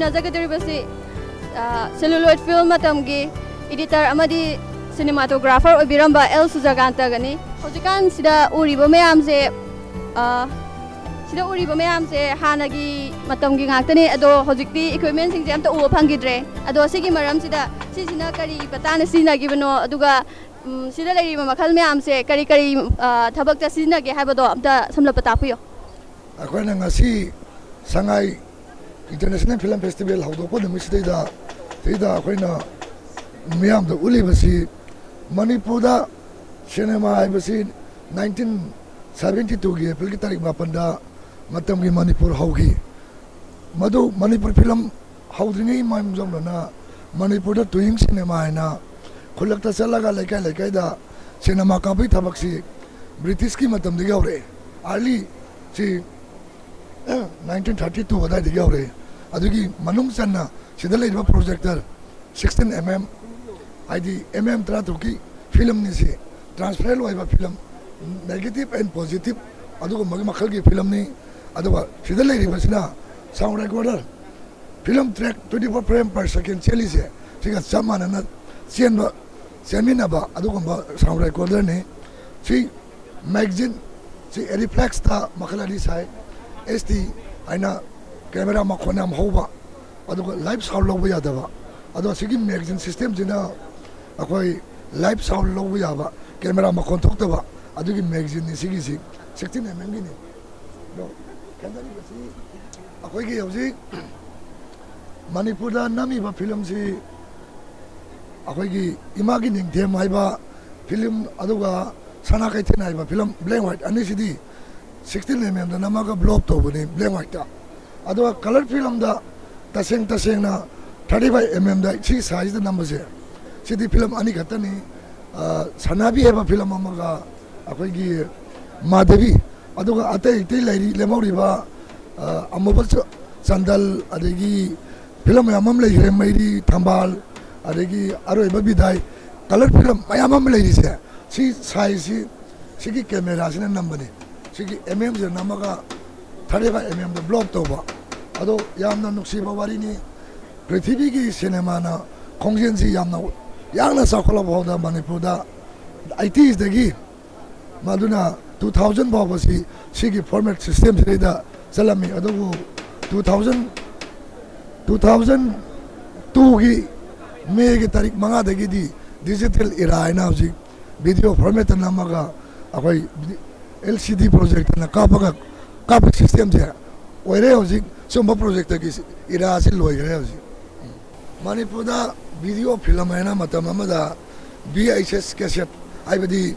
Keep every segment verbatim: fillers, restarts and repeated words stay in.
ꯊꯥꯖꯒꯗꯧꯔꯤꯕꯁꯤ, ꯑ, celluloid film ꯃꯇꯝꯒꯤ editor ꯑꯃꯗꯤ cinematographer ꯑꯣꯏꯕꯤꯔꯝꯕ ꯑꯦꯜ ꯁꯨꯖꯥꯀꯥꯟꯇꯒꯅꯤ꯫ ꯍꯧꯖꯤꯛꯀꯥꯟ ꯁꯤꯗ ꯎꯔꯤꯕ ꯃꯌꯥꯝꯁꯦ, ꯑ, ꯁꯤꯗ ꯎꯔꯤꯕ ꯃꯌꯥꯝꯁꯦ ꯍꯥꯟꯅꯒꯤ ꯃꯇꯝꯒꯤ ꯉꯥꯛꯇꯅꯤ꯫ ꯑꯗꯣ ꯍꯧꯖꯤꯛꯇꯤ equipmentꯁꯤꯡꯁꯦ ꯑꯝꯇ ꯎꯕ ꯐꯪꯈꯤꯗ꯭ꯔꯦ꯫ ꯑꯗꯣ ꯁꯤꯒꯤ ꯃꯔꯝꯁꯤꯗ, ꯁꯤꯁꯤꯅ ꯀꯔꯤ ꯃꯇꯥꯡꯗ ꯁꯤꯖꯤꯟꯅꯈꯤꯕꯅꯣ, ꯑꯗꯨꯒ, ꯎꯝ, ꯁꯤꯗ ꯂꯩꯔꯤꯕ ꯃꯈꯜ ꯃꯌꯥꯝꯁꯦ ꯀꯔꯤ ꯀꯔꯤ, ꯑ, ꯊꯕꯛꯇ ꯁꯤꯖꯤꯟꯅꯒꯦ ꯍꯥꯏꯕꯗꯣ ꯑꯝꯇ ꯁꯝꯂꯞꯄ ꯇꯥꯛꯄꯤꯌꯣ꯫ ꯑꯩꯈꯣꯏꯅ ꯉꯁꯤ ꯁꯉꯥꯏ International Film Festival ꯍꯧꯗꯣꯛꯄ ꯅꯨꯃꯤꯠꯁꯤꯗꯩꯗ, ꯁꯤꯗ ꯑꯩꯈꯣꯏꯅ ꯃꯤꯌꯥꯝꯗ ꯎꯠꯂꯤꯕꯁꯤ, ꯃꯅꯤꯄꯨꯔꯗ ꯁꯤꯅꯦꯃꯥ ꯍꯥꯏꯕꯁꯤ nineteen seventy twoꯒꯤ Aprilꯒꯤ ꯇꯥꯔꯤꯛ ꯃꯥꯄꯟꯗ ꯃꯇꯝꯒꯤ ꯃꯅꯤꯄꯨꯔ ꯍꯧꯈꯤ꯫ ꯃꯗꯨ ꯃꯅꯤꯄꯨꯔ film ꯍꯧꯗ꯭ꯔꯤꯉꯩ ꯃꯥꯡꯖꯧꯅꯅ ꯃꯅꯤꯄꯨꯔꯗ ꯇꯨꯌꯤꯡ ꯁꯤꯅꯦꯃꯥ ꯍꯥꯏꯅ ꯈꯨꯜꯂꯛꯇ ꯆꯠꯂꯒ ꯂꯩꯀꯥꯏ ꯂꯩꯀꯥꯏꯗ ꯁꯤꯅꯦꯃꯥ ꯀꯥꯞꯄꯒꯤ ꯊꯕꯛꯁꯤ ꯕ꯭ꯔꯤꯇꯤꯁꯀꯤ ꯃꯇꯝꯗꯒꯤ ꯍꯧꯔꯛꯑꯦ꯫ Early ꯁꯤ nineteen thirty two ꯑꯗꯨꯋꯥꯏꯗꯒꯤ ꯍꯧꯔꯛꯑꯦ꯫ ꯑꯗꯨꯒꯤ ꯃꯅꯨꯡ ꯆꯟꯅ ꯁꯤꯗ ꯂꯩꯔꯤꯕ projector sixteen M M, ꯍꯥꯏꯗꯤ M M ꯇꯔꯥꯇꯔꯨꯛꯀꯤ filmꯅꯤ ꯁꯤ꯫ Transparent ꯑꯣꯏꯕ film, negative and positive ꯑꯗꯨꯒꯨꯝꯕꯒꯤ ꯃꯈꯜꯒꯤ filmꯅꯤ꯫ ꯑꯗꯨꯒ ꯁꯤꯗ ꯂꯩꯔꯤꯕꯁꯤꯅ sound recorder, film track twenty four frame per second ꯆꯦꯜꯂꯤꯁꯦ, ꯁꯤꯒ ꯆꯞ ꯃꯥꯟꯅꯅ ꯆꯦꯟꯕ, ꯆꯦꯟꯃꯤꯟꯅꯕ ꯑꯗꯨꯒꯨꯝꯕ sound recorderꯅꯤ꯫ ꯁꯤ magazine, ꯁꯤ Arriflexꯇ ꯃꯈꯜ ꯑꯅꯤ ꯁꯥꯏ, H D ꯍꯥꯏꯅ camera ꯃꯈꯣꯟ ꯌꯥꯝ ꯍꯧꯕ, ꯑꯗꯨꯒ live sound ꯂꯧꯕ ꯌꯥꯗꯕ꯫ ꯑꯗꯣ ꯁꯤꯒꯤ magazine systemꯁꯤꯅ ꯑꯩꯈꯣꯏ live sound ꯂꯧꯕ ꯌꯥꯕ, camera ꯃꯈꯣꯟ ꯊꯣꯛꯇꯕ ꯑꯗꯨꯒꯤ magazineꯅꯤ ꯁꯤꯒꯤꯁꯤ, sixteen M Mꯒꯤꯅꯤ꯫ ꯑꯗꯣ ꯈꯦꯠꯅꯔꯤꯕꯁꯤ ꯑꯩꯈꯣꯏꯒꯤ ꯍꯧꯖꯤꯛ ꯃꯅꯤꯄꯨꯔꯗ ꯅꯝꯃꯤꯕ filmꯁꯤ ꯑꯩꯈꯣꯏꯒꯤ ꯏꯃꯥꯒꯤ ꯅꯤꯡꯊꯦꯝ ꯍꯥꯏꯕ film, ꯑꯗꯨꯒ ꯁꯅꯥ ꯀꯩꯊꯦꯜ ꯍꯥꯏꯕ film, black white ꯑꯅꯤꯁꯤꯗꯤ sixteen M Mꯗ ꯅꯝꯃꯒ blow up ꯇꯧꯕꯅꯤ, black whiteꯇ꯫ ꯑꯗꯨꯒ colour filmꯗ ꯇꯁꯦꯡ ꯇꯁꯦꯡꯅ thirty five M Mꯗ ꯁꯤ sizeꯗ ꯅꯝꯕꯁꯦ, ꯁꯤꯗꯤ film ꯑꯅꯤꯈꯛꯇꯅꯤ꯫ ꯑ, ꯁꯅꯥꯕꯤ ꯍꯥꯏꯕ film ꯑꯃꯒ ꯑꯩꯈꯣꯏꯒꯤ ꯃꯥꯙꯕꯤ, ꯑꯗꯨꯒ ꯑꯇꯩ ꯑꯇꯩ ꯂꯩꯔꯤ, ꯂꯦꯝꯍꯧꯔꯤꯕ, ꯑ, ꯑꯃꯨꯕ ꯆ-, ꯆꯟꯗꯜ, ꯑꯗꯒꯤ film ꯃꯌꯥꯝ ꯑꯃ ꯂꯩꯈ꯭ꯔꯦ, ꯃꯩꯔꯤ, ꯊꯝꯕꯥꯜ, ꯑꯗꯒꯤ ꯑꯔꯣꯏꯕ ꯕꯤꯗꯥꯏ, colour film ꯃꯌꯥꯝ ꯑꯃ ꯂꯩꯔꯤꯁꯦ, ꯁꯤ sizeꯁꯤ, ꯁꯤꯒꯤ cameraꯁꯤꯅ ꯅꯝꯕꯅꯤ꯫ ꯁꯤꯒꯤ M Mꯁꯤꯗ ꯅꯝꯃꯒ thirty five M Mꯗ blow up ꯇꯧꯕ꯫ ꯑꯗꯣ ꯌꯥꯝꯅ ꯅꯨꯡꯁꯤꯕ ꯋꯥꯔꯤꯅꯤ꯫ ꯄ꯭ꯔꯤꯊꯤꯕꯤꯒꯤ ꯁꯤꯅꯦꯃꯥꯅ ꯈꯣꯡꯖꯦꯜꯁꯤ ꯌꯥꯝꯅ ꯌꯥꯡꯅ ꯆꯥꯎꯈꯠꯂꯕ ꯐꯥꯎꯗ ꯃꯅꯤꯄꯨꯔꯗ ꯑꯩꯇꯤꯁꯗꯒꯤ ꯃꯗꯨꯅ ꯇꯨ ꯊꯥꯎꯖꯟ ꯐꯥꯎꯕꯁꯤ ꯁꯤꯒꯤ ꯐꯣꯔꯃꯦꯠ ꯁꯤꯁꯇꯦꯝꯁꯤꯗꯩꯗ ꯆꯠꯂꯝꯃꯤ꯫ ꯑꯗꯨꯕꯨ ꯇꯨ ꯊꯥꯎꯖꯟ ꯇꯨ ꯊꯥꯎꯖꯟ ꯇꯨꯒꯤ ꯃꯦꯒꯤ ꯇꯥꯔꯤꯛ ꯃꯉꯥꯗꯒꯤꯗꯤ ꯗꯤꯖꯤꯇꯦꯜ ꯏꯔꯥ ꯍꯥꯏꯅ ꯍꯧꯖꯤꯛ ꯚꯤꯗꯤꯑꯣ ꯐꯣꯔꯃꯦꯠꯇ ꯅꯝꯃꯒ ꯑꯩꯈꯣꯏ ꯑꯦꯜ ꯁꯤ ꯗꯤ ꯄ꯭ꯔꯣꯖꯦꯛꯇꯅ ꯀꯥꯞꯄꯒ ꯀꯥꯞꯄ ꯁꯤꯁꯇꯦꯝꯁꯦ ꯑꯣꯏꯔꯦ꯫ ꯍꯧꯖꯤꯛ ꯁꯨꯝꯕ ꯄ꯭ꯔꯣꯖꯦꯛꯇꯒꯤ ꯏꯔꯥꯁꯤ ꯂꯣꯏꯈ꯭ꯔꯦ꯫ ꯍꯧꯖꯤꯛ ꯃꯅꯤꯄꯨꯔꯗ ꯚꯤꯗꯤꯑꯣ ꯐꯤꯂꯝ ꯍꯥꯏꯅ ꯃꯇꯝ ꯑꯃꯗ ꯚꯤ ꯑꯩꯆ ꯑꯦꯁ ꯀꯦꯁꯦꯠ, ꯍꯥꯏꯕꯗꯤ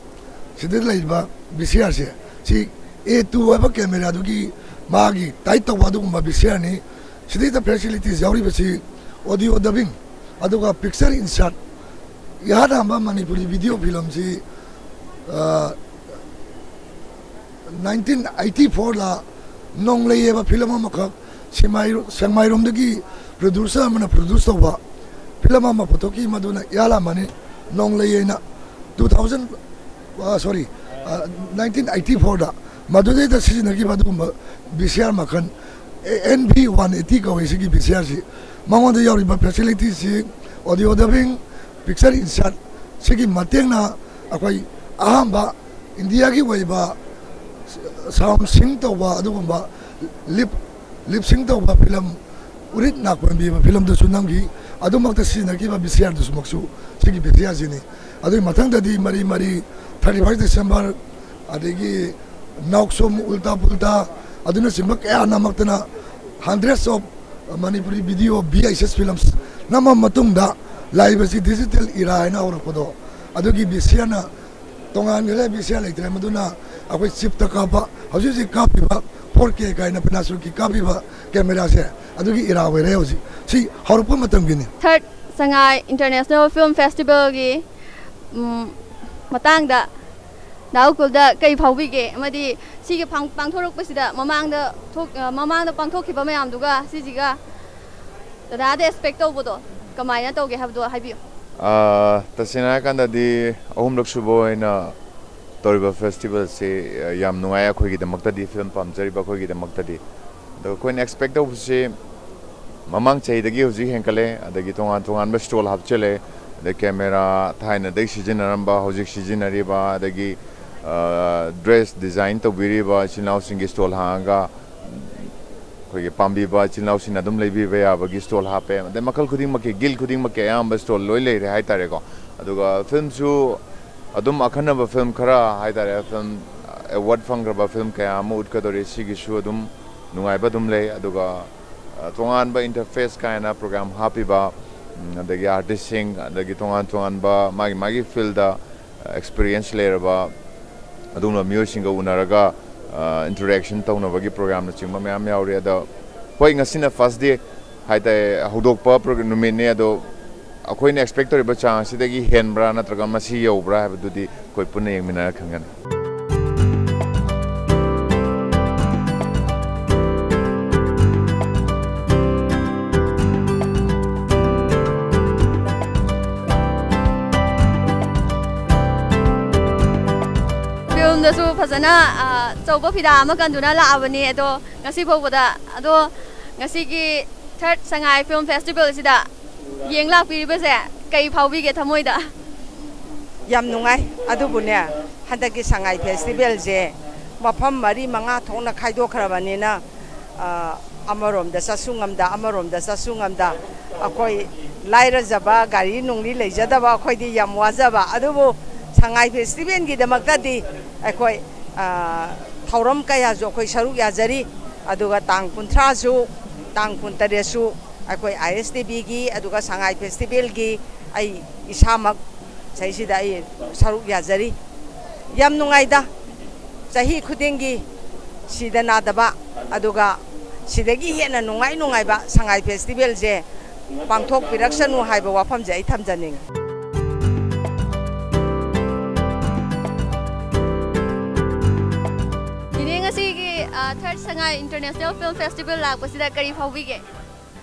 ꯁꯤꯗ ꯂꯩꯔꯤꯕ ꯚꯤ ꯁꯤ ꯑꯥꯔꯁꯦ, ꯁꯤ ꯑꯦ ꯇꯨ ꯍꯥꯏꯕ ꯀꯦꯃꯦꯔꯥꯗꯨꯒꯤ ꯃꯥꯒꯤ ꯇꯥꯏꯠ ꯇꯧꯕ ꯑꯗꯨꯒꯨꯝꯕ ꯚꯤ ꯁꯤ ꯑꯥꯔꯅꯤ꯫ ꯁꯤꯗꯩꯗ ꯐꯦꯁꯤꯂꯤꯇꯤꯁ ꯌꯥꯎꯔꯤꯕꯁꯤ ꯑꯣꯗꯤꯑꯣ ꯗꯕꯤꯡ, ꯑꯗꯨꯒ ꯄꯤꯛꯆꯔ ꯏꯟꯁꯥꯠ꯫ ꯏꯍꯥꯟ ꯍꯥꯟꯕ ꯃꯅꯤꯄꯨꯔꯤ ꯚꯤꯗꯤꯑꯣ ꯐꯤꯂꯝꯁꯤ, ꯑ, ꯅꯥꯏꯟꯇꯤꯟ ꯑꯩꯠꯇꯤ ꯐꯣꯔꯗ ꯅꯣꯡꯂꯩ ꯍꯥꯏꯕ ꯐꯤꯂꯝ ꯑꯃꯈꯛ ꯁꯦꯛꯃꯥꯏ-, ꯁꯦꯛꯃꯥꯏꯔꯣꯝꯗꯒꯤ ꯄ꯭ꯔꯣꯗ꯭ꯌꯨꯁꯔ ꯑꯃꯅ ꯄ꯭ꯔꯣꯗ꯭ꯌꯨꯁ ꯇꯧꯕ ꯐꯤꯂꯝ ꯑꯃ ꯄꯨꯊꯣꯛꯈꯤ꯫ ꯃꯗꯨꯅ ꯏꯍꯥꯟ ꯍꯥꯟꯕꯅꯤ, ꯅꯣꯡꯂꯩ ꯍꯥꯏꯅ꯫ ꯇꯨ ꯊꯥꯎꯖꯟ, ꯑ, ꯁꯣꯔꯤ, ꯑ, ꯅꯥꯏꯟꯇꯤꯟ ꯑꯩꯠꯇꯤ ꯐꯣꯔꯗ ꯃꯗꯨꯗꯩꯗ ꯁꯤꯖꯤꯟꯅꯈꯤꯕ ꯑꯗꯨꯒꯨꯝꯕ ꯚꯤ ꯁꯤ ꯑꯥꯔ ꯃꯈꯜ ꯑꯦꯟ ꯚꯤ ꯋꯥꯟ ꯑꯩꯠꯇꯤ ꯀꯧꯏ꯫ ꯁꯤꯒꯤ ꯚꯤ ꯁꯤ ꯑꯥꯔꯁꯤ ꯃꯉꯣꯟꯗ ꯌꯥꯎꯔꯤꯕ ꯐꯦꯁꯤꯂꯤꯇꯤꯁꯤ ꯑꯣꯗꯤꯑꯣ ꯗꯕꯤꯡ, ꯄꯤꯛꯆꯔ ꯏꯟꯁꯥꯠ, ꯁꯤꯒꯤ ꯃꯇꯦꯡꯅ ꯑꯩꯈꯣꯏ ꯑꯍꯥꯟꯕ ꯏꯟꯗꯤꯌꯥꯒꯤ ꯑꯣꯏꯕ ꯁꯥꯎꯟ ꯁꯤꯡ ꯇꯧꯕ ꯑꯗꯨꯒꯨꯝꯕ ꯂꯤꯞ, ꯂꯤꯞ ꯁꯤꯡ ꯇꯧꯕ ꯐꯤꯂꯝ ꯎꯔꯤꯠ ꯅꯥꯀꯣꯟꯕꯤ ꯍꯥꯏꯕ ꯐꯤꯂꯝꯗꯨꯁꯨ ꯅꯝꯈꯤ꯫ ꯑꯗꯨꯃꯛꯇ ꯁꯤꯖꯤꯟꯅꯈꯤꯕ ꯚꯤ ꯁꯤ ꯑꯥꯔꯗꯨꯁꯨꯃꯛꯁꯨ ꯁꯤꯒꯤ ꯚꯤ ꯁꯤ ꯑꯥꯔꯁꯤꯅꯤ꯫ ꯑꯗꯨꯒꯤ ꯃꯊꯪꯗꯗꯤ ꯃꯔꯤ ꯃꯔꯤ, ꯊꯥꯔꯇꯤ ꯐꯥꯏꯚ ꯗꯤꯁꯦꯝꯕꯔ, ꯑꯗꯒꯤ ꯅꯥꯎꯁꯨꯝ, ꯎꯜꯇꯥ ꯄꯨꯜꯇꯥ, ꯑꯗꯨꯅꯆꯤꯡꯕ ꯀꯌꯥ ꯅꯝꯃꯛꯇꯅ hundreds of Manipuri video V H S films ꯅꯝꯃ ꯃꯇꯨꯡꯗ ꯂꯥꯛꯏꯕꯁꯤ ꯗꯤꯖꯤꯇꯦꯜ ꯏꯔꯥ ꯍꯥꯏꯅ ꯍꯧꯔꯛꯄꯗꯣ, ꯑꯗꯨꯒꯤ V C ꯑꯥꯔꯅ ꯇꯣꯉꯥꯟꯈ꯭ꯔꯦ, V C R ꯂꯩꯇ꯭ꯔꯦ꯫ ꯃꯗꯨꯅ ꯑꯩꯈꯣꯏ ꯆꯤꯞꯇ ꯀꯥꯞꯄ, ꯍꯧꯖꯤꯛ ꯍꯧꯖꯤꯛ ꯀꯥꯞꯄꯤꯕ ꯐꯣꯔ ꯀꯦ ꯀꯥꯏꯅ ꯄꯦꯅꯥꯁꯣꯅꯤꯛꯀꯤ ꯀꯥꯞꯄꯤꯕ ꯀꯦꯃꯦꯔꯥꯁꯦ, ꯑꯗꯨꯒꯤ ꯏꯔꯥ ꯑꯣꯏꯔꯦ ꯍꯧꯖꯤꯛ꯫ ꯁꯤ ꯍꯧꯔꯛꯄ ꯃꯇꯝꯒꯤꯅꯤ꯫ ꯊꯥꯔꯠ ꯁꯉꯥꯏ ꯏꯟꯇꯔꯅꯦꯁꯅꯦꯜ ꯐꯤꯂꯝ ꯐꯦꯁꯇꯤꯚꯦꯜꯒꯤ, ꯎꯝ, ꯃꯇꯥꯡꯗ ꯗꯥ ꯎꯀꯨꯜꯗ ꯀꯩ ꯐꯥꯎꯕꯤꯒꯦ? ꯑꯃꯗꯤ ꯁꯤꯒꯤ ꯐꯥꯡ-, ꯄꯥꯡꯊꯣꯔꯛꯄꯁꯤꯗ ꯃꯃꯥꯡꯗ ꯊꯣꯛ-, ꯑ, ꯃꯃꯥꯡꯗ ꯄꯥꯡꯊꯣꯛꯈꯤꯕ ꯃꯌꯥꯝꯗꯨꯒ ꯁꯤꯁꯤꯒ ꯗꯗꯥꯗ ꯑꯦꯛꯁꯄꯦꯛ ꯇꯧꯕꯗꯣ ꯀꯃꯥꯏꯅ ꯇꯧꯒꯦ ꯍꯥꯏꯕꯗꯣ ꯍꯥꯏꯕꯤꯌꯨ꯫ ꯑꯥ, ꯇꯁꯦꯡꯅ ꯍꯥꯏꯔꯀꯥꯟꯗꯗꯤ ꯑꯍꯨꯝꯂꯛ ꯁꯨꯕ ꯑꯣꯏꯅ ꯇꯧꯔꯤꯕ ꯐꯦꯁꯇꯤꯚꯦꯜꯁꯤ, ꯑ, ꯌꯥꯝ ꯅꯨꯡꯉꯥꯏ ꯑꯩꯈꯣꯏꯒꯤꯗꯃꯛꯇꯗꯤ, ꯐꯤꯂꯝ ꯄꯥꯝꯖꯔꯤꯕ ꯑꯩꯈꯣꯏꯒꯤꯗꯃꯛꯇꯗꯤ꯫ ꯑꯗꯣ ꯑꯩꯈꯣꯏꯅ ꯑꯦꯛꯁꯄꯦꯛ ꯇꯧꯕꯁꯤ ꯃꯃꯥꯡ ꯆꯍꯤꯗꯒꯤ ꯍꯧꯖꯤꯛ ꯍꯦꯟꯒꯠꯂꯦ꯫ ꯑꯗꯒꯤ ꯇꯣꯉꯥꯟ ꯇꯣꯉꯥꯟꯕ ꯁ꯭ꯇꯣꯜ ꯍꯥꯞꯆꯤꯜꯂꯦ꯫ ꯑꯗꯩ ꯀꯦꯃꯦꯔꯥ ꯊꯥꯏꯅꯗꯒꯤ ꯁꯤꯖꯤꯟꯅꯔꯝꯕ, ꯍꯧꯖꯤꯛ ꯁꯤꯖꯤꯟꯅꯔꯤꯕ, ꯑꯗꯒꯤ ꯗ꯭ꯔꯦꯁ ꯗꯤꯖꯥꯏꯟ ꯇꯧꯕꯤꯔꯤꯕ ꯏꯆꯤꯜ ꯏꯅꯥꯎꯁꯤꯡꯒꯤ ꯁ꯭ꯇꯣꯜ ꯍꯥꯡꯉꯒ ꯑꯩꯈꯣꯏꯒꯤ ꯄꯥꯝꯕꯤꯕ ꯏꯆꯤꯜ ꯏꯅꯥꯎꯁꯤꯡꯅ ꯑꯗꯨꯝ ꯂꯩꯕꯤꯕ ꯌꯥꯕꯒꯤ ꯁ꯭ꯇꯣꯜ ꯍꯥꯞꯄꯦ꯫ ꯑꯗꯩ ꯃꯈꯜ ꯈꯨꯗꯤꯡꯃꯛꯀꯤ, ꯒꯤꯜ ꯈꯨꯗꯤꯡꯃꯛꯀꯤ ꯑꯌꯥꯝꯕ ꯁ꯭ꯇꯣꯜ ꯂꯣꯏ ꯂꯩꯔꯦ ꯍꯥꯏꯇꯥꯔꯦꯀꯣ꯫ ꯑꯗꯨꯒ ꯐꯤꯂꯝꯁꯨ ꯑꯗꯨꯝ ꯑꯈꯟꯅꯕ ꯐꯤꯂꯝ ꯈꯔ ꯍꯥꯏꯇꯥꯔꯦ, ꯐꯤꯂꯝ ꯑꯦꯋꯥꯔꯗ ꯐꯪꯈ꯭ꯔꯕ ꯐꯤꯂꯝ ꯀꯌꯥ ꯑꯃ ꯎꯠꯀꯗꯧꯔꯤ꯫ ꯁꯤꯒꯤꯁꯨ ꯑꯗꯨꯝ ꯅꯨꯡꯉꯥꯏꯕ ꯑꯗꯨꯝ ꯂꯩ꯫ ꯑꯗꯨꯒ ꯑ, ꯇꯣꯉꯥꯟꯕ ꯏꯟꯇꯔꯐꯦꯁ ꯀꯥꯏꯅ ꯄ꯭ꯔꯣꯒ꯭ꯔꯥꯝ ꯍꯥꯞꯄꯤꯕ, ꯎꯝ, ꯑꯗꯒꯤ ꯑꯥꯔꯇꯤꯁꯁꯤꯡ, ꯑꯗꯒꯤ ꯇꯣꯉꯥꯟ ꯇꯣꯉꯥꯟꯕ ꯃꯥꯒꯤ ꯃꯥꯒꯤ ꯐꯤꯜꯗ ꯑꯦꯛꯁꯄꯤꯔꯤꯌꯦꯟꯁ ꯂꯩꯔꯕ ꯑꯗꯨꯒꯨꯝꯂꯕ ꯃꯤꯑꯣꯏꯁꯤꯡꯒ ꯎꯅꯔꯒ, ꯑ, ꯏꯟꯇꯔꯦꯛꯁꯟ ꯇꯧꯅꯕꯒꯤ ꯄ꯭ꯔꯣꯒ꯭ꯔꯥꯝꯅꯆꯤꯡꯕ ꯃꯌꯥꯝ ꯌꯥꯎꯔꯤ꯫ ꯑꯗꯣ ꯍꯣꯏ, ꯉꯁꯤꯅ ꯐꯥꯔꯁ ꯗꯦ ꯍꯥꯏꯇꯥꯔꯦ, ꯍꯧꯗꯣꯛꯄ ꯄ꯭ꯔꯣꯒ꯭ꯔꯥꯝ ꯅꯨꯃꯤꯠꯅꯤ꯫ ꯑꯗꯣ ꯑꯩꯈꯣꯏꯅ ꯑꯦꯛꯁꯄꯦꯛ ꯇꯧꯔꯤꯕ ꯆꯥꯡ ꯑꯁꯤꯗꯒꯤ ꯍꯦꯟꯕ꯭ꯔꯥ ꯅꯠꯇ꯭ꯔꯒ ꯃꯁꯤ ꯌꯧꯕ꯭ꯔꯥ ꯍꯥꯏꯕꯗꯨꯗꯤ ꯑꯩꯈꯣꯏ ꯄꯨꯟꯅ ꯌꯦꯡꯃꯤꯟꯅꯔ ꯈꯪꯒꯅꯤ꯫ ꯐꯤꯂꯝꯗꯁꯨ ꯐꯖꯅ, ꯑ, ꯑꯆꯧꯕ ꯐꯤꯗꯥ ꯑꯃ ꯀꯟꯗꯨꯅ ꯂꯥꯛꯑꯕꯅꯤ꯫ ꯑꯗꯣ ꯉꯁꯤ ꯐꯥꯎꯕꯗ, ꯑꯗꯣ ꯉꯁꯤꯒꯤ ꯊꯥꯔꯠ ꯁꯉꯥꯏ ꯐꯤꯂꯝ ꯐꯦꯁꯇꯤꯚꯦꯜꯁꯤꯗ ꯌꯦꯡ ꯂꯥꯛꯄꯤꯔꯤꯕꯁꯦ ꯀꯩ ꯐꯥꯎꯕꯤꯒꯦ ꯊꯃꯣꯏꯗ? ꯌꯥꯝ ꯅꯨꯡꯉꯥꯏ꯫ ꯑꯗꯨꯕꯨꯅꯦ, ꯍꯟꯗꯛꯀꯤ ꯁꯉꯥꯏ ꯐꯦꯁꯇꯤꯚꯦꯜꯁꯦ ꯃꯐꯝ ꯃꯔꯤ ꯃꯉꯥ ꯊꯣꯛꯅ ꯈꯥꯏꯗꯣꯛꯈ꯭ꯔꯕꯅꯤꯅ, ꯑ, ꯑꯃꯔꯣꯝꯗ ꯆꯠꯁꯨ ꯉꯝꯗ, ꯑꯃꯔꯣꯝꯗ ꯆꯠꯁꯨ ꯉꯝꯗ, ꯑꯩꯈꯣꯏ ꯂꯥꯏꯔꯖꯕ, ꯒꯥꯔꯤ ꯅꯨꯡꯂꯤ ꯂꯩꯖꯗꯕ ꯑꯩꯈꯣꯏꯗꯤ ꯌꯥꯝ ꯋꯥꯖꯕ꯫ ꯑꯗꯨꯕꯨ ꯁꯉꯥꯏ ꯐꯦꯁꯇꯤꯚꯦꯜꯒꯤꯗꯃꯛꯇꯗꯤ ꯑꯩꯈꯣꯏ, ꯑ, ꯊꯧꯔꯝ ꯀꯌꯥꯁꯨ ꯑꯩꯈꯣꯏ ꯁꯔꯨꯛ ꯌꯥꯖꯔꯤ꯫ ꯑꯗꯨꯒ ꯇꯥꯡ ꯀꯨꯟꯊ꯭ꯔꯥꯁꯨ, ꯇꯥꯡ ꯀꯨꯟꯇꯔꯦꯠꯁꯨ ꯑꯩꯈꯣꯏ ꯑꯥꯏ ꯑꯦꯁ ꯇꯤ ꯚꯤꯒꯤ, ꯑꯗꯨꯒ ꯁꯉꯥꯏ ꯐꯦꯁꯇꯤꯚꯦꯜꯒꯤ ꯑꯩ ꯏꯁꯥꯃꯛ ꯁꯤꯗꯩꯁꯤꯗ ꯑꯩ ꯁꯔꯨꯛ ꯌꯥꯖꯔꯤ꯫ ꯌꯥꯝ ꯅꯨꯡꯉꯥꯏꯗ꯫ ꯆꯍꯤ ꯈꯨꯗꯤꯡꯒꯤ ꯁꯤꯗ ꯅꯥꯗꯕ, ꯑꯗꯨꯒ ꯁꯤꯗꯒꯤ ꯍꯦꯟꯅ ꯅꯨꯡꯉꯥꯏ ꯅꯨꯡꯉꯥꯏꯕ ꯁꯉꯥꯏ ꯐꯦꯁꯇꯤꯚꯦꯜꯁꯦ ꯄꯥꯡꯊꯣꯛꯄꯤꯔꯛꯁꯅꯨ ꯍꯥꯏꯕ ꯋꯥꯐꯝꯁꯦ ꯑꯩ ꯊꯝꯖꯅꯤꯡꯉꯤ꯫ ꯏꯅꯦ, ꯉꯁꯤꯒꯤ, ꯑ, ꯊꯥꯔꯠ ꯁꯉꯥꯏ ꯏꯟꯇꯔꯅꯦꯁꯅꯦꯜ ꯐꯤꯜꯝ ꯐꯦꯁꯇꯤꯚꯦꯜ ꯂꯥꯛꯄꯁꯤꯗ ꯀꯔꯤ ꯐꯥꯎꯕꯤꯒꯦ?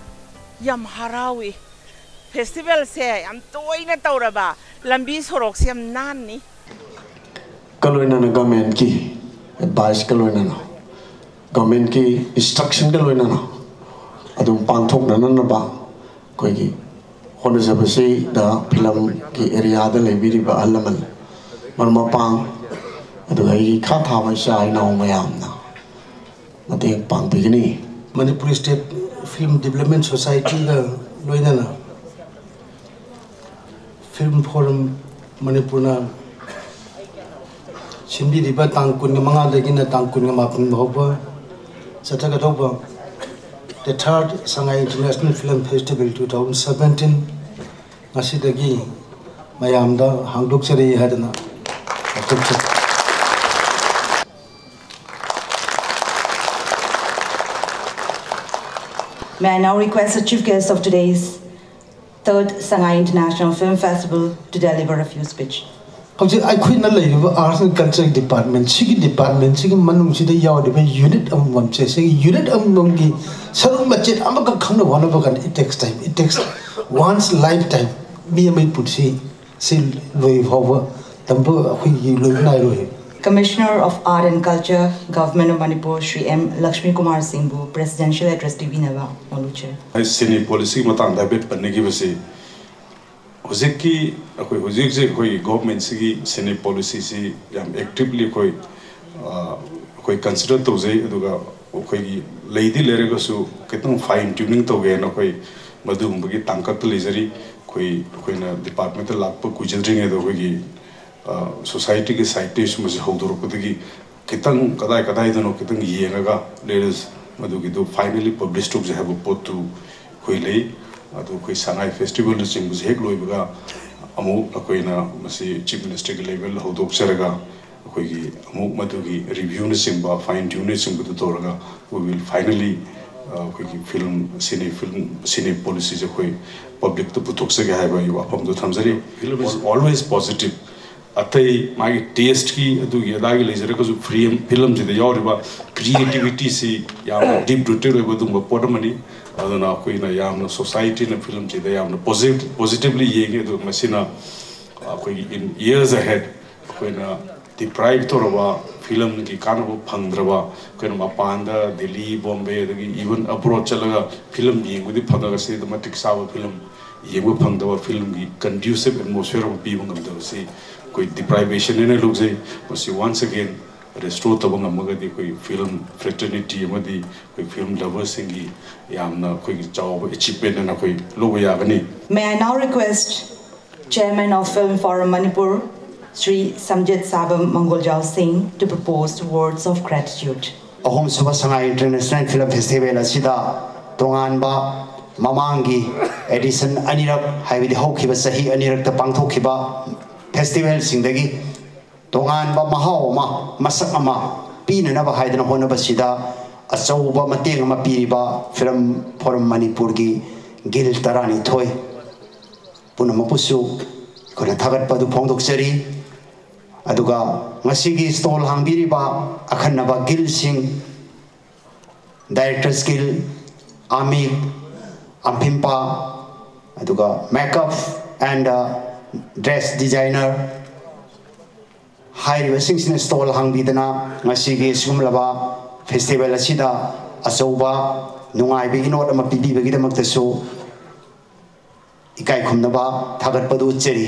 ꯌꯥꯝ ꯍꯔꯥꯎꯏ꯫ ꯐꯦꯁꯇꯤꯚꯦꯜꯁꯦ ꯌꯥꯝ ꯇꯣꯏꯅ ꯇꯧꯔꯕ, ꯂꯝꯕꯤ ꯁꯣꯔꯣꯛꯁꯦ ꯌꯥꯝ ꯅꯥꯟꯅꯤ꯫ ꯀ ꯂꯣꯏꯅꯅ ꯒꯃꯦꯟꯠꯀꯤ ꯑꯦꯗꯚꯥꯏꯁꯀ ꯂꯣꯏꯅꯅ ꯒꯚꯔꯟꯃꯦꯟꯠꯀꯤ ꯏꯟꯁꯇ꯭ꯔꯛꯁꯟꯒ ꯂꯣꯏꯅꯅ ꯑꯗꯨꯝ ꯄꯥꯡꯊꯣꯛꯅꯅꯕ ꯑꯩꯈꯣꯏꯒꯤ ꯍꯣꯠꯅꯖꯕꯁꯤꯗ ꯐꯤꯂꯝꯒꯤ ꯑꯦꯔꯤꯌꯥꯗ ꯂꯩꯕꯤꯔꯤꯕ ꯑꯍꯜ ꯂꯃꯟ, ꯃꯔꯨꯞ ꯃꯄꯥꯡ, ꯑꯗꯨꯒ ꯑꯩꯒꯤ ꯏꯈꯥ ꯊꯥꯕ ꯏꯆꯥ ꯏꯅꯥꯎ ꯃꯌꯥꯝꯅ ꯃꯇꯦꯡ ꯄꯥꯡꯕꯤꯒꯅꯤ꯫ ꯃꯅꯤꯄꯨꯔ ꯁ꯭ꯇꯦꯠ ꯐꯤꯂꯝ ꯗꯤꯕꯂꯞꯃꯦꯟ ꯁꯣꯁꯥꯏꯇꯤꯒ ꯂꯣꯏꯅꯅ ꯐꯤꯂꯝ ꯐꯣꯔꯝ ꯃꯅꯤꯄꯨꯔꯅ ꯁꯤꯟꯕꯤꯔꯤꯕ ꯇꯥꯡ ꯀꯨꯟꯒ ꯃꯉꯥꯗꯒꯤꯅ ꯇꯥꯡ ꯀꯨꯟꯒ ꯃꯥꯄꯟ ꯐꯥꯎꯕ ꯆꯠꯊꯒꯗꯧꯕ The Third Sangai International Film Festival two thousand seventeen ꯉꯁꯤꯗꯒꯤ ꯃꯌꯥꯝꯗ ꯍꯥꯡꯗꯣꯛꯆꯔꯤ ꯍꯥꯏꯗꯅ ꯂꯥꯎꯊꯣꯛꯆꯔꯤ꯫ May I now request the chief guest of today's third Sangai International Film Festival to deliver a few speech. ꯍꯧꯖꯤꯛ ꯑꯩꯈꯣꯏꯅ ꯂꯩꯔꯤꯕ ꯑꯥꯔꯠꯁ ꯑꯦꯟ ꯀꯜꯆꯔ ꯗꯤꯄꯥꯔꯠꯃꯦꯟ, ꯁꯤꯒꯤ ꯗꯤꯄꯥꯔꯠꯃꯦꯟꯁꯤꯒꯤ ꯃꯅꯨꯡꯁꯤꯗ ꯌꯥꯎꯔꯤꯕ unit ꯑꯃꯃꯝꯁꯦ, ꯁꯤꯒꯤ ꯌꯨꯅꯤꯠ ꯑꯃꯃꯝꯒꯤ ꯁꯔꯨꯛ ꯃꯆꯦꯠ ꯑꯃꯈꯛ ꯈꯪꯅꯕ ꯍꯣꯠꯅꯕ ꯀꯥꯟꯗ it takes time, it takes one's lifetime. ꯃꯤ ꯑꯃꯒꯤ ꯄꯨꯟꯁꯤ ꯁꯤ ꯂꯣꯏ ꯐꯥꯎꯕ ꯇꯝꯕ ꯑꯩꯈꯣꯏꯒꯤ ꯂꯣꯏꯕ ꯅꯥꯏꯔꯣꯏ꯫ Commissioner of Art and Culture, Government of Manipur, Shri M Lakshmi Kumar Singh ꯕꯨ presidential address ꯄꯤꯕꯤꯅꯕ ꯃꯣꯜꯂꯨꯛꯆꯔꯤ꯫ ꯁꯤꯅꯦ ꯄꯣꯂꯤꯁꯤꯒꯤ ꯃꯇꯥꯡꯗ ꯍꯥꯏꯐꯦꯠ ꯄꯟꯅꯈꯤꯕꯁꯤ, ꯍꯧꯖꯤꯛꯀꯤ ꯑꯩꯈꯣꯏ ꯍꯧꯖꯤꯛ ꯍꯧꯖꯤꯛ ꯑꯩꯈꯣꯏꯒꯤ ꯒꯣꯚꯔꯟꯃꯦꯟꯠꯁꯤꯒꯤ ꯁꯤꯅꯦ ꯄꯣꯂꯤꯁꯤꯁꯤ ꯌꯥꯝ ꯑꯦꯛꯇꯤꯚꯂꯤ ꯑꯩꯈꯣꯏ ꯑꯩꯈꯣꯏ ꯀꯟꯁꯤꯗꯔ ꯇꯧꯖꯩ꯫ ꯑꯗꯨꯒ ꯑꯩꯈꯣꯏꯒꯤ ꯂꯩꯗꯤ ꯂꯩꯔꯒꯁꯨ ꯈꯤꯇꯪ ꯐꯥꯏꯟ ꯇ꯭ꯌꯨꯅꯤꯡ ꯇꯧꯒꯦꯅ ꯑꯩꯈꯣꯏ ꯃꯗꯨꯒꯨꯝꯕꯒꯤ ꯇꯥꯡꯀꯛꯇ ꯂꯩꯖꯔꯤ꯫ ꯑꯩꯈꯣꯏ ꯑꯩꯈꯣꯏꯅ ꯗꯤꯄꯥꯔꯠꯃꯦꯟꯠꯇ ꯂꯥꯛꯄ ꯀꯨꯏꯖꯗ꯭ꯔꯤꯉꯩꯗ ꯑꯩꯈꯣꯏꯒꯤ ꯁꯣꯁꯥꯏꯇꯤꯒꯤ ꯁꯥꯏꯠꯇꯒꯤ ꯁꯨꯝꯕꯁꯤ ꯍꯧꯗꯣꯔꯛꯄꯗꯒꯤ ꯈꯤꯇꯪ ꯀꯗꯥꯏ ꯀꯗꯥꯏꯗꯅꯣ ꯈꯤꯇꯪ ꯌꯦꯡꯉꯒ ꯂꯩꯔꯁ ꯃꯗꯨꯒꯤꯗꯨ ꯐꯥꯏꯅꯦꯜꯂꯤ ꯄꯕ꯭ꯂꯤꯁ ꯇꯧꯖꯩ ꯍꯥꯏꯕ ꯄꯣꯠꯇꯨ ꯑꯩꯈꯣꯏ ꯂꯩ꯫ ꯑꯗꯨ ꯑꯩꯈꯣꯏ ꯁꯉꯥꯏ ꯐꯦꯁꯇꯤꯚꯦꯜꯅꯆꯤꯡꯕꯁꯦ ꯍꯦꯛ ꯂꯣꯏꯕꯒ ꯑꯃꯨꯛ ꯑꯩꯈꯣꯏꯅ ꯃꯁꯤ ꯆꯤꯐ ꯃꯤꯅꯤꯁꯇꯔꯒꯤ ꯂꯦꯚꯦꯜ ꯍꯧꯗꯣꯛꯆꯔꯒ ꯑꯩꯈꯣꯏꯒꯤ ꯑꯃꯨꯛ ꯃꯗꯨꯒꯤ ꯔꯤꯚ꯭ꯌꯨꯅꯆꯤꯡꯕ, ꯐꯥꯏꯟ ꯇ꯭ꯌꯨꯟꯅꯆꯤꯡꯕꯗꯨ ꯇꯧꯔꯒ we will finally ꯑꯩꯈꯣꯏꯒꯤ ꯐꯤꯂꯝ ꯁꯤꯅꯦ ꯐꯤꯂꯝ ꯁꯤꯅꯦ ꯄꯣꯂꯤꯁꯤꯁꯦ ꯑꯩꯈꯣꯏ ꯄꯕ꯭ꯂꯤꯛꯇ ꯄꯨꯊꯣꯛꯆꯒꯦ ꯍꯥꯏꯕ ꯑꯩ ꯋꯥꯐꯝꯗꯣ ꯊꯝꯖꯔꯤ꯫ Film is always positive. ꯑꯇꯩ ꯃꯥꯒꯤ ꯇꯦꯁ꯭ꯠꯀꯤ ꯑꯗꯨꯒꯤ ꯑꯗꯥꯒꯤ ꯂꯩꯖꯔꯒꯁꯨ ꯐꯤꯂꯝ ꯐꯤꯂꯝꯁꯤꯗ ꯌꯥꯎꯔꯤꯕ ꯀ꯭ꯔꯤꯌꯦꯇꯤꯚꯤꯇꯤꯁꯤ ꯌꯥꯝꯅ ꯗꯤꯞ ꯔꯨꯇꯦꯗ ꯑꯣꯏꯕ ꯑꯗꯨꯒꯨꯝꯕ ꯄꯣꯠ ꯑꯃꯅꯤ꯫ ꯑꯗꯨꯅ ꯑꯩꯈꯣꯏꯅ ꯌꯥꯝꯅ ꯁꯣꯁꯥꯏꯇꯤꯅ ꯐꯤꯂꯝꯁꯤꯗ ꯌꯥꯝꯅ ꯄꯣꯖꯤꯇꯤꯚꯂꯤ ꯌꯦꯡꯉꯤ꯫ ꯑꯗꯨꯒ ꯃꯁꯤꯅ ꯑꯩꯈꯣꯏꯒꯤ in years ahead ꯑꯩꯈꯣꯏꯅ ꯗꯤꯄ꯭ꯔꯥꯏꯚ ꯇꯧꯔꯕ ꯐꯤꯂꯝꯒꯤ ꯀꯥꯟꯅꯕ ꯐꯪꯗ꯭ꯔꯕ, ꯑꯩꯈꯣꯏꯅ ꯃꯄꯥꯟꯗ ꯗꯤꯜꯂꯤ, ꯕꯣꯝꯕꯦ, ꯑꯗꯒꯤ even abroad ꯆꯠꯂꯒ ꯐꯤꯂꯝ ꯌꯦꯡꯕꯗꯤ ꯐꯪꯉꯒ ꯁꯤꯗ ꯃꯇꯤꯛ ꯆꯥꯕ ꯐꯤꯂꯝ ꯌꯦꯡꯕ ꯐꯪꯗꯕ, ꯐꯤꯂꯝꯒꯤ conducive atmosphere ꯑꯃ ꯄꯤꯕ ꯉꯝꯗꯕꯁꯤ ꯑꯩꯈꯣꯏ deprivation ꯍꯥꯏꯅ ꯂꯧꯖꯩ꯫ ꯃꯁꯤ once again restore ꯇꯧꯕ ꯉꯝꯃꯒꯗꯤ ꯑꯩꯈꯣꯏ ꯐꯤꯂꯝ fraternity ꯑꯃꯗꯤ ꯑꯩꯈꯣꯏ ꯐꯤꯂꯝ ꯂꯚꯔꯁꯤꯡꯒꯤ ꯌꯥꯝꯅ ꯑꯩꯈꯣꯏꯒꯤ ꯆꯥꯎꯕ achievement ꯑꯅ ꯑꯩꯈꯣꯏ ꯂꯧꯕ ꯌꯥꯒꯅꯤ꯫ May I now request Chairman of Film Forum Manipur, Shri Samjit Sabam Mangoljal Singh, to propose words of gratitude. ꯑꯍꯨꯝꯁꯨꯕ ꯁꯉꯥꯏ ꯏꯟꯇꯔꯅꯦꯁꯅꯦꯜ ꯐꯤꯂꯝ ꯐꯦꯁꯇꯤꯚꯦꯜ ꯑꯁꯤꯗ ꯇꯣꯉꯥꯟꯕ ꯃꯃꯥꯡꯒꯤ ꯑꯦꯗꯤꯁꯟ ꯑꯅꯤꯔꯛ, ꯍꯥꯏꯕꯗꯤ ꯍꯧꯈꯤꯕ ꯆꯍꯤ ꯑꯅꯤꯔꯛꯇ ꯄꯥꯡꯊꯣꯛꯈꯤꯕ ꯐꯦꯁꯇꯤꯚꯦꯜꯁꯤꯡꯗꯒꯤ ꯇꯣꯉꯥꯟꯕ ꯃꯍꯥꯎ ꯑꯃ, ꯃꯁꯛ ꯑꯃ ꯄꯤꯅꯅꯕ ꯍꯥꯏꯗꯅ ꯍꯣꯠꯅꯕꯁꯤꯗ ꯑꯆꯧꯕ ꯃꯇꯦꯡ ꯑꯃ ꯄꯤꯔꯤꯕ ꯐꯤꯂꯝ ꯐꯣꯔꯝ ꯃꯅꯤꯄꯨꯔꯒꯤ ꯒꯤꯜ ꯇꯔꯥꯅꯤꯊꯣꯏ ꯄꯨꯝꯅꯃꯛꯄꯨꯁꯨ ꯑꯩꯈꯣꯏꯅ ꯊꯥꯒꯠꯄ ꯑꯗꯨ ꯐꯣꯡꯗꯣꯛꯆꯔꯤ꯫ ꯑꯗꯨꯒ ꯉꯁꯤꯒꯤ ꯁ꯭ꯇꯣꯜ ꯍꯥꯡꯕꯤꯔꯤꯕ ꯑꯈꯟꯅꯕ ꯒꯤꯜꯁꯤꯡ, Directors Guild, ꯑꯥꯃꯤꯛ, ꯑꯝꯐꯤꯝꯄꯥ, ꯑꯗꯨꯒ Makeup and Dress Designer ꯍꯥꯏꯔꯤꯕꯁꯤꯡꯁꯤꯅ ꯁ꯭ꯇꯣꯜ ꯍꯥꯡꯕꯤꯗꯅ ꯉꯁꯤꯒꯤ ꯁꯤꯒꯨꯝꯂꯕ ꯐꯦꯁꯇꯤꯚꯦꯜ ꯑꯁꯤꯗ ꯑꯆꯧꯕ ꯅꯨꯡꯉꯥꯏꯕ ꯏꯅꯣꯠ ꯑꯃ ꯄꯤꯕꯤꯕꯒꯤꯗꯃꯛꯇꯁꯨ ꯏꯀꯥꯏ ꯈꯨꯝꯅꯕ ꯊꯥꯒꯠꯄꯗꯨ ꯎꯠꯆꯔꯤ꯫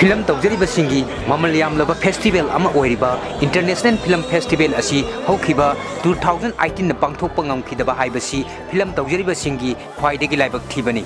ꯐꯤꯂꯝ ꯇꯧꯖꯔꯤꯕꯁꯤꯡꯒꯤ ꯃꯃꯜ ꯌꯥꯝꯂꯕ ꯐꯦꯁꯇꯤꯚꯦꯜ ꯑꯃ ꯑꯣꯏꯔꯤꯕ ꯏꯟꯇꯔꯅꯦꯁꯅꯦꯜ ꯐꯤꯂꯝ ꯐꯦꯁꯇꯤꯚꯦꯜ ꯑꯁꯤ ꯍꯧꯈꯤꯕ ꯇꯨ ꯊꯥꯎꯖꯟ ꯑꯩꯠꯇꯤꯟꯗ ꯄꯥꯡꯊꯣꯛꯄ ꯉꯝꯈꯤꯗꯕ ꯍꯥꯏꯕꯁꯤ ꯐꯤꯂꯝ ꯇꯧꯖꯔꯤꯕꯁꯤꯡꯒꯤ ꯈ꯭ꯋꯥꯏꯗꯒꯤ ꯂꯥꯏꯕꯛ ꯊꯤꯕꯅꯤ꯫